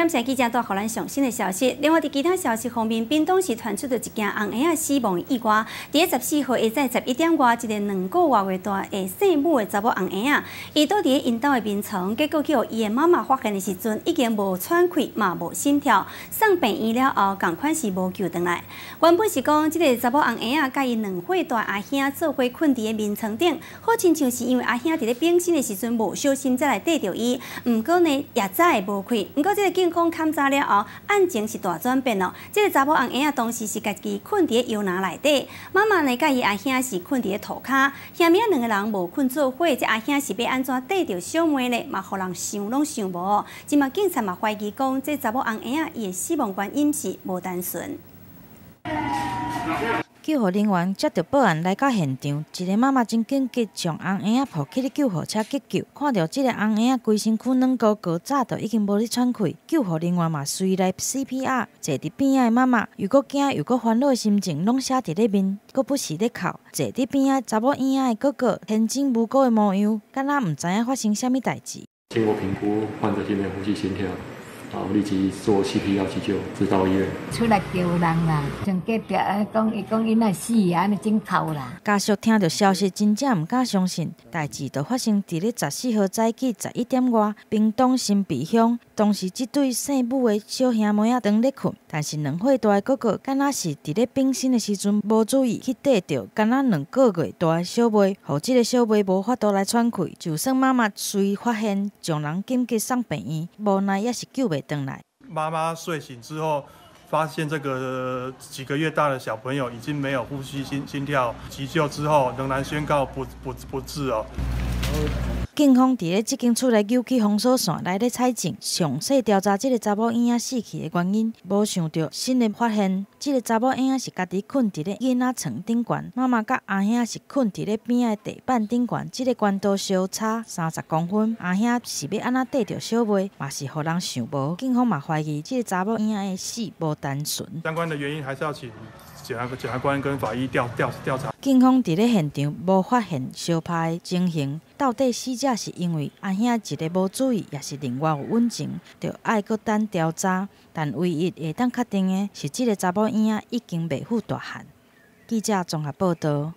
感謝記者帶予咱上新的消息。另外，佇其他消息方面，屏東市傳出著一件翁嬰仔死亡意外。佇十四號下晝11點外，一个2個外月大的姓母的查某翁嬰仔，伊倒佇咧𪜶兜的眠床，結果去予伊的媽媽發現的時陣，已經無喘氣，嘛無心跳，送病院了後，仝款是無救轉來。原本是講，這个查某翁嬰仔佮伊2歲大阿兄做伙睏佇咧眠床頂，好親像是因為阿兄佇咧變身的時陣無小心才來綴著伊。毋過呢，也早會無氣。毋過這个警方勘查了後，案情是大轉變咯。這个查某翁嬰仔當時是家己睏佇咧搖籃內底，媽媽呢佮伊阿兄是睏佇咧塗跤，兄妹兩个人無睏做伙，這阿兄是欲按怎綴著小妹呢？嘛，予人想攏想無。這馬警察嘛懷疑講，這查某翁嬰仔伊的死亡原因是無單純。救護人員接著報案來到現場，一个媽媽真緊急將翁嬰仔抱去咧救護車急救，看著這个翁嬰仔規身軀軟膏膏，早就已經無咧喘氣，救護人員嘛隨來 CPR。坐佇邊仔的媽媽又閣驚又閣煩惱的心情，攏寫佇咧面，閣不時咧哭。坐佇邊仔查某嬰仔的哥哥天真無辜的模樣，敢若毋知影發生啥物代誌。經過評估，患者現在呼吸心跳。好，立即做 CPR 急救，送到醫院。出來救人啦，像隔壁講，伊講囡仔死啊，按呢真哭啦。家屬聽著消息，真正毋敢相信，代誌就發生佇咧十四號早起11點外，屏東新埤鄉。當時這對姓母的小兄妹仔當咧睏，但是2歲大的哥哥敢若是佇咧變身的時陣無注意去綴著，敢若2個月大的小妹，予這个小妹無法度來喘氣。就算媽媽隨發現，將人緊急送病院，無奈也是救袂轉來。媽媽睡醒之後，發現這個幾個月大的小朋友已經沒有呼吸、心跳，急救之後仍然宣告不治哦。警方佇咧這間厝內扭起封鎖線來咧採證，詳細調查這个查某嬰仔死去的原因。無想著新的發現，這个查某嬰仔是家己睏佇咧囡仔床頂懸，媽媽佮阿兄是睏佇咧邊仔的地板頂懸，這个懸度相差30公分。阿兄是欲按怎綴著小妹，嘛是予人想無。警方嘛懷疑這个查某嬰仔的死無單純。相關的原因還是要請檢察官跟法醫調查。警方佇咧現場無發現相拍的情形，到底死者是因為阿兄一个無注意，抑是另外有隱情，就愛閣等調查。但唯一會當確定的是，這个查某嬰仔已經袂赴大漢。記者綜合報導。